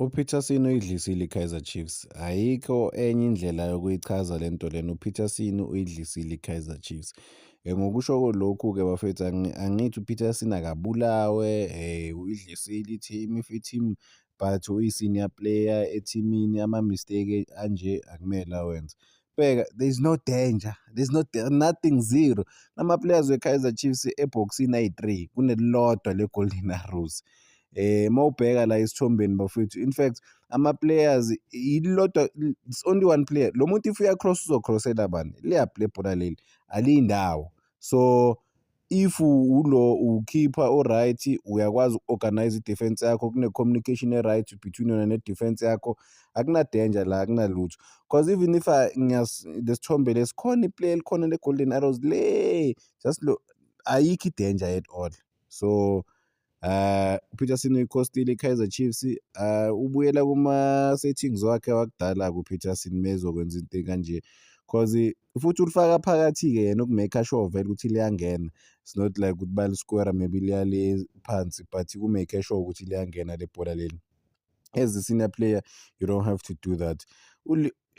UPeterson uyidlisile i-Kaizer Chiefs. Ayikho enye indlela yokuyichaza le nto lena, uPeterson uyidlisile i-Kaizer Chiefs. Ngokusho lokhu-ke bafethu, angithi uPeterson akabulawe, uyidlisile i-team, if i-team but uyi-senior player ethimini, ama-mistake anje akumele awenze. Bheka, there is no danger, there's no nothing, zero. Ama-players we-Kaizer Chiefs ebhokisini ayi-three, kunelilodwa le-Golden Arrows. Mawubheka la esithombeni bafowethu, in fact ama-players ililodwa, it's only one player. Lo muntu if uya-cross uzo-cross-ela bani? Liyaphi le bhola leli? Aliyindawo. So if ulo ukhipha o-right, uyakwazi uku-organize i-defense yakho, kune-communication e-right between wena ne-defense yakho, akuna-danger la, akunalutho. 'Cause even if lesithombe lesi khona i-player elikhona le-Golden Arrows le, just lo, ayikho i-danger at all. So uPeterson uyi-cost-ile i-Kaizer Chiefs, ubuyela kuma-settings wakhe wakudala-ke uPeterson mezokwenza into ekanje, 'cause futhi ulifaka phakathi-ke yena uku-make sure vele ukuthi liyangena. It's not like ukuthi bayali-score-a maybe liya le phansi, but uku-make sure ukuthi liyangena le bhola leli. As a senior player, you don't have to do that.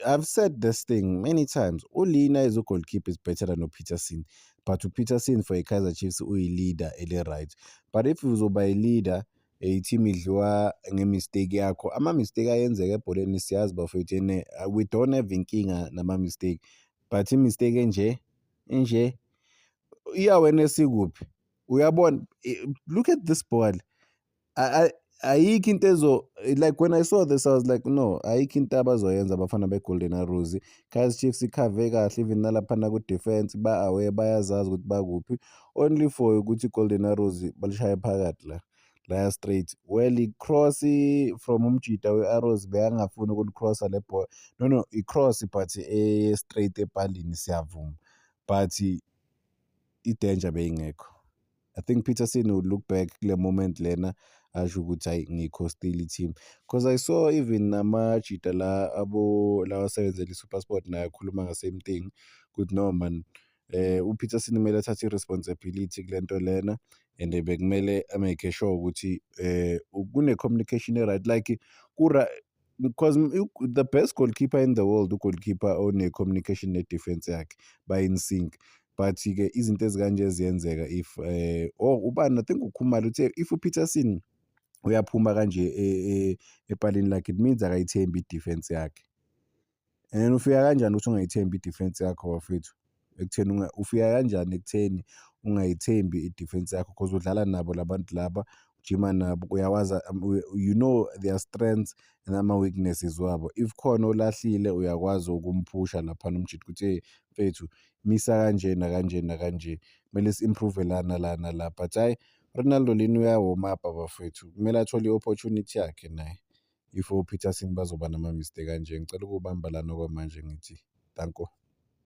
I've said this thing many times, uLeina as a goalkeeper is better than uPeterson, but uPeterson for i-Kaizer Chiefs uyi-leader ele-right. But if uzoba i-leader, i-team idliwa nge-mistake yakho, ama-mistake ayenzeka ebholeni, siyazi bafowethu, and we don't have inkinga nama-mistake, but i-mistake enje enje i-awareness ikuphi? Uyabona, look at this ball. Ayikho into ezo, like when I saw this I was like, no, ayikho into abazoyenza abafana be-Golden Arrows. Kaizer Chiefs i-cover kahle even nalaphana ku-defense, ba-aware, bayazazi ukuthi bakuphi, only for ukuthi i-Golden Arrows balishaye phakathi la, laya straight. Well, i-cross from umjida we-Arrows, bekangafuni ukuli-cross-a le bhola. No, i-cross but e-straight epalini, siyavuma, but i-danger beyingekho. I think Peterson would look back kule moment lena asho ukuthi hayi, ngiyi-cost-ile i-team, because I saw even namajida la abo la asebenzela i-SuperSport naye akhuluma nga-same thing ukuthi no man, uPeterson kumele athathe i-responsibility kule nto lena and bekumele a-make sure ukuthi kune-communication e-right, like because the best goalkeeper in the world, u-goalkeeper one-communication ne-defense yakhe, ba-in sync. But-ke izinto ezikanje ziyenzeka if oh, ubani, I think uKhumalo uthe if uPeterson uyaphuma kanje epalini lakhe, it means akayithembi i-defense yakhe. And ufika kanjani ukuthi ungayithembi i-defense yakho, bafethu? Ekutheni ufika kanjani ekutheni ungayithembi i-defense yakho? 'Cause udlala nabo labantu laba, ujima nabo, uyawazi, you know their strengths and ama-weaknesses wabo. If khona olahlile, uyakwazi ukumphusha laphana umjida ukuthi, hey mfethu, misa kanje nakanje nakanje, kumele si-improve la nala nala. But hhayi, Renaldo Leaner uya-warm up bafethu, kumele athole i-opportunity yakhe naye if o-Peterson bazoba nama-mistake kanje. Ngicela ukubamba lana okwamanje, ngithi danko.